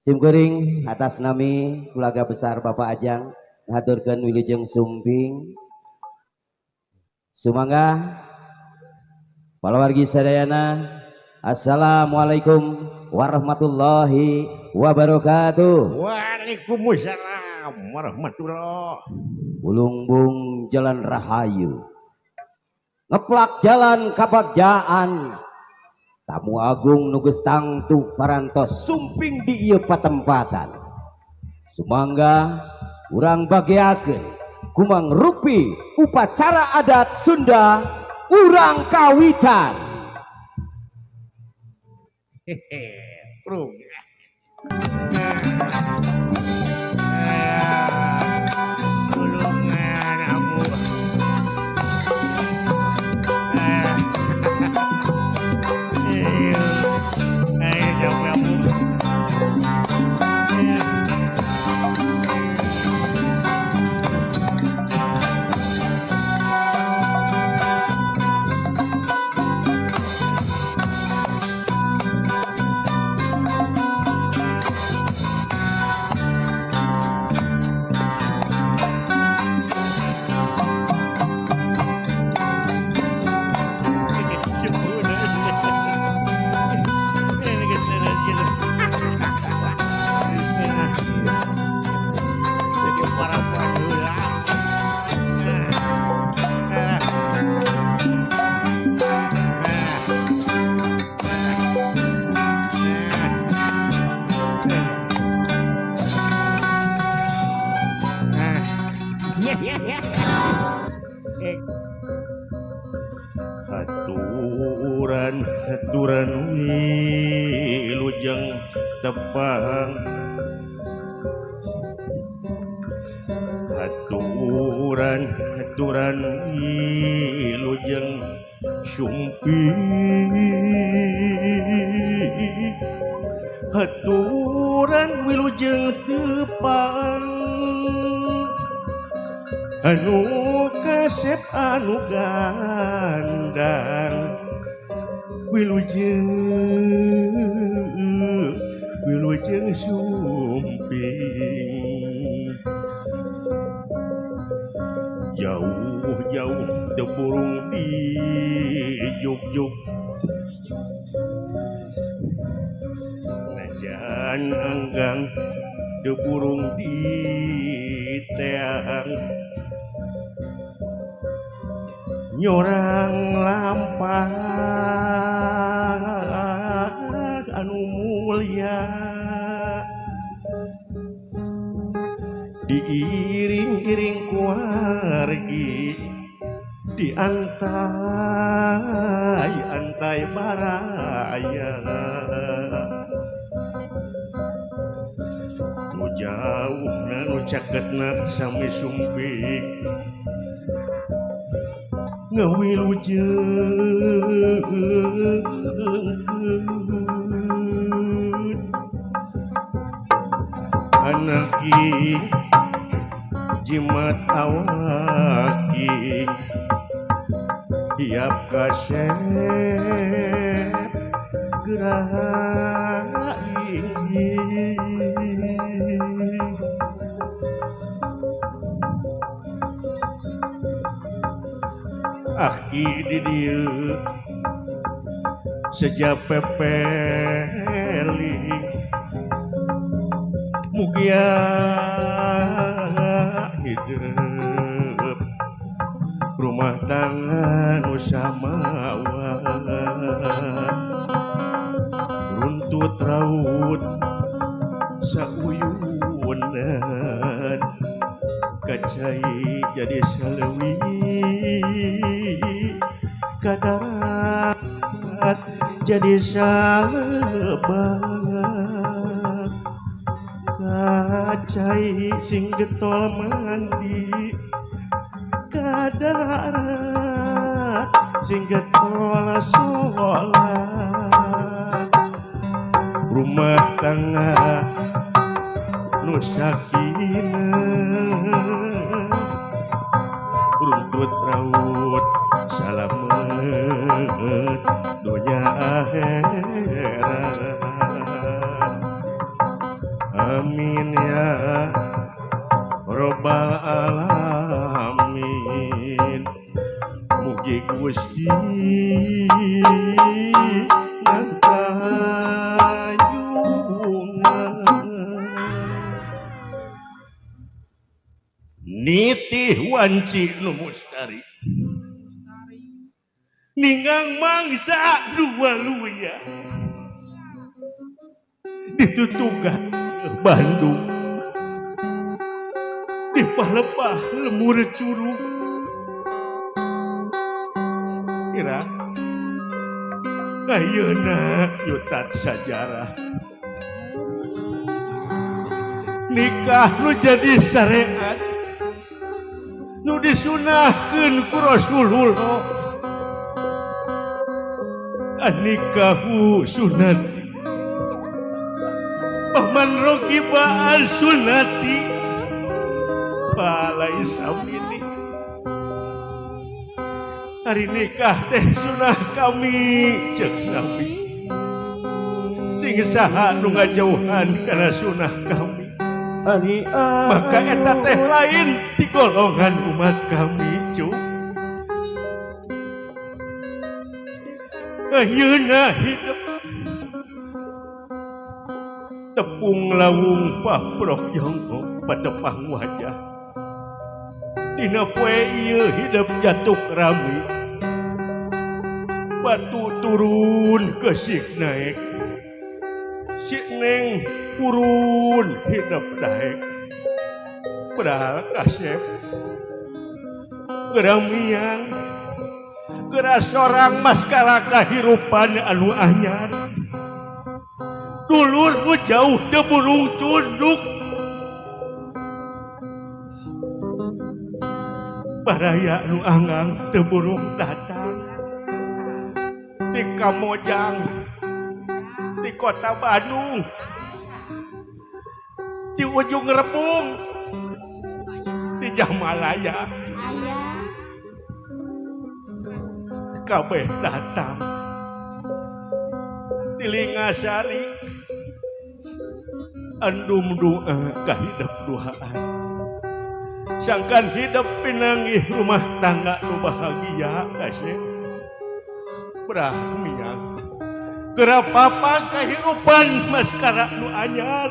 Simkuring atas nami keluarga besar Bapak Ajang ngaturkeun wilujeng sumping. Sumangga palawargi sadayana. Assalamualaikum warahmatullahi wabarakatuh. Waalaikumsalam warahmatullahi. Bulungbung jalan rahayu, ngeplak jalan kabagjaan, tamu agung nugus tangtu parantos sumping di ieu patempatan. Sumangga urang bageakeun kumang rupi upacara adat Sunda urang kawitan. Hehe, prung. Tulungan abu. Ayo, ayo, abu. Aturan aturan wilujeng tepang, aturan aturan wilujeng sumping, aturan wilujeng tepang, anu kasep anu gandang wilujeng wilujeng sumping. Jauh-jauh teburung di juk-juk, najan anggang teburung di teang, nyorang lampah anu mulia, diiring-iring kuargi, diantai-antai baraya. Nu jauhna nu caketna sami sumping, ngawilujengkeun anaki jimat awaki, tiap kasep gerak ini. Aki di dieu sejak pepeli, mugia hidup rumah tangga nu samawa, runtut raut sauyunan, kacai jadi salewi kadarat jadi salebak, kacai sing getol mandi kadarat sing getol sholat, rumah tangga nu sakinah runtut raut salamet dunya akhirat. Amin ya Robbal alamin. Mugi Gusti nangkayungan nitih wanci nu mustari ninggang mangsa dua luya ditutugan Bandung di palepah lemur curug kira ayeuna yutat sajarah nikah nu jadi syariat nu disunahkeun ku Rasulullah an-nikahu sunat paman rokiba al sunati falaisa minni. Hari nikah teh sunah kami cek Nabi sing saha nu ngajauhan kana sunah kami maka eta teh lain ti golongan umat kami cu. Ayeuna hidup tepung lawung paprok jongkok patepang wajah dina poe ieu hidup jatuh rami batu turun ke sik naik sik neng turun hidup naik padahal kasep geramiang geura sorang maskara kahirupan anu anyar dulur nu jauh teu burung cunduk baraya nu anggang teu burung datang di Kamojang di kota Bandung di ujung Rebung di Jamalaya kabeh datang di Lingasari andum doa kahidap duaan sangkan hidup pinanggih rumah tangga nu bahagia kasih berah miang geura papa kahirupan maskara nu anyar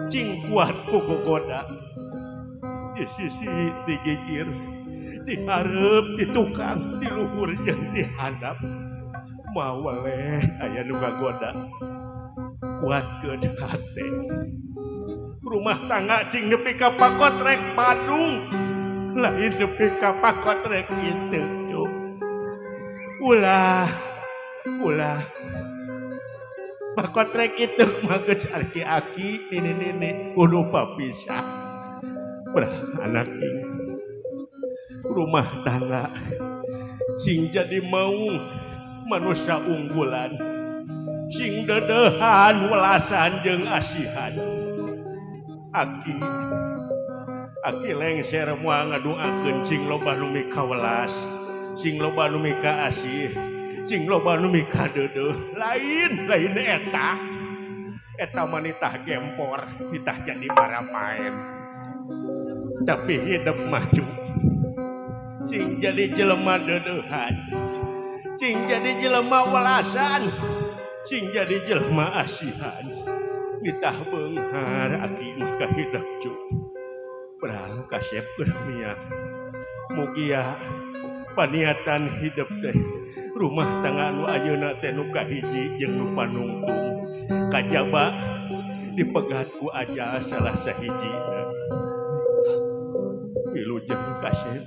cing kuat ku gogoda di sisi digigir di hareup di tukang di luhur jeung di handap mawaleh aya nu ngagoda kuatkeun hate rumah tangga cing nepi ka pakotrek Bandung lain nepi ka pakotrek itu cuk ulah ulah pakotrek itu mah geus aki-aki nini-nini kudu papisah berah anak rumah tangga sing jadi maung manusia unggulan sing dedehan welasan jeung asihan aki aki lengser moal ngadoakeun sing loba nu mikawelas sing loba nu mikaasih sing loba nu mikadeudeuh lain lain eta eta mah nitah gempor nitah jadi paramaen tapi hidup maju sing jadi jelema deudeuhan sing jadi jelema welasan sing jadi jelema asihan nitah beunghar aki mah kahidap cu padahal kasep geura mugia paniatan hidup teh rumah tangga nu ayeuna teh nu kahiji jeung nu panungtung kajaba dipegat ku aja salah sahijina wilujeng kasep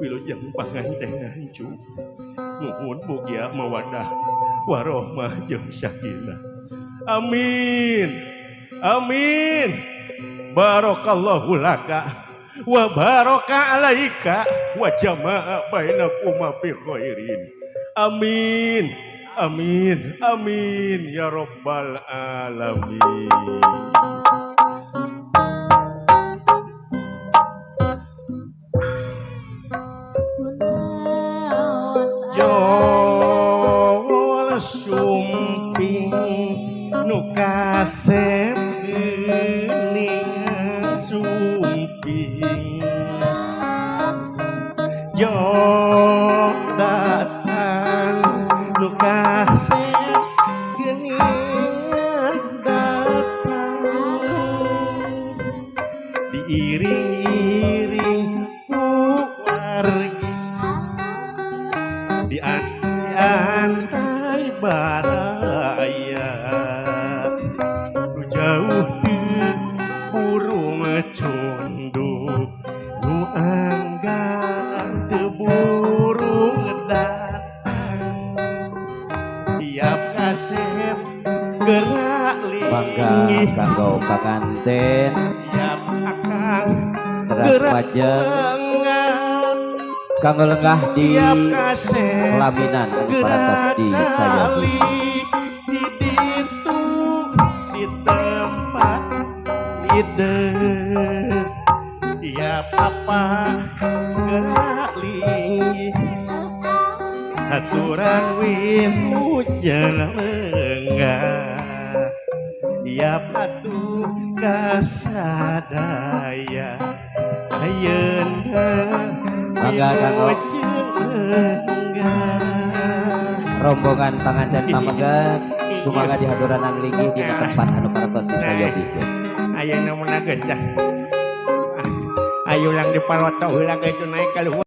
wilujeng pangantengan cu nuhun mugia mawadah warohmah jeung sakinah. Amin amin barakallahu laka wa baraka alaika wa jama'a bainakuma bi khairin. Amin amin amin ya rabbal alamin. Jol sumping nu kasep geuningan sumping. Jok datang nu kasep geuningan datang, diiring-iring ku wargi, diantai baraya. Nu jauh teu burung cunduk, nu anggar teu burung datang. Tiap kasep gerak Bangga linggih, kanggo panganten tiap akang teras gerak majeng lengan, kanggo lenggah di tiap kasep pelaminan anu parantos gerak di sayogi. calik di ditu di tempat ide, tiap apa gerak linggih, aturan wilujeng lenggah. Tiap atuh kasadaya ayeuna Mangga kanggo wilujeng lenggah. Rombongan panganten pameget, sumangga dihaturanan linggih dina tempat anu parantos disayogikeun. Ayeuna mun geus dah. Ayo lang diparoto heula ge naik ka luhur.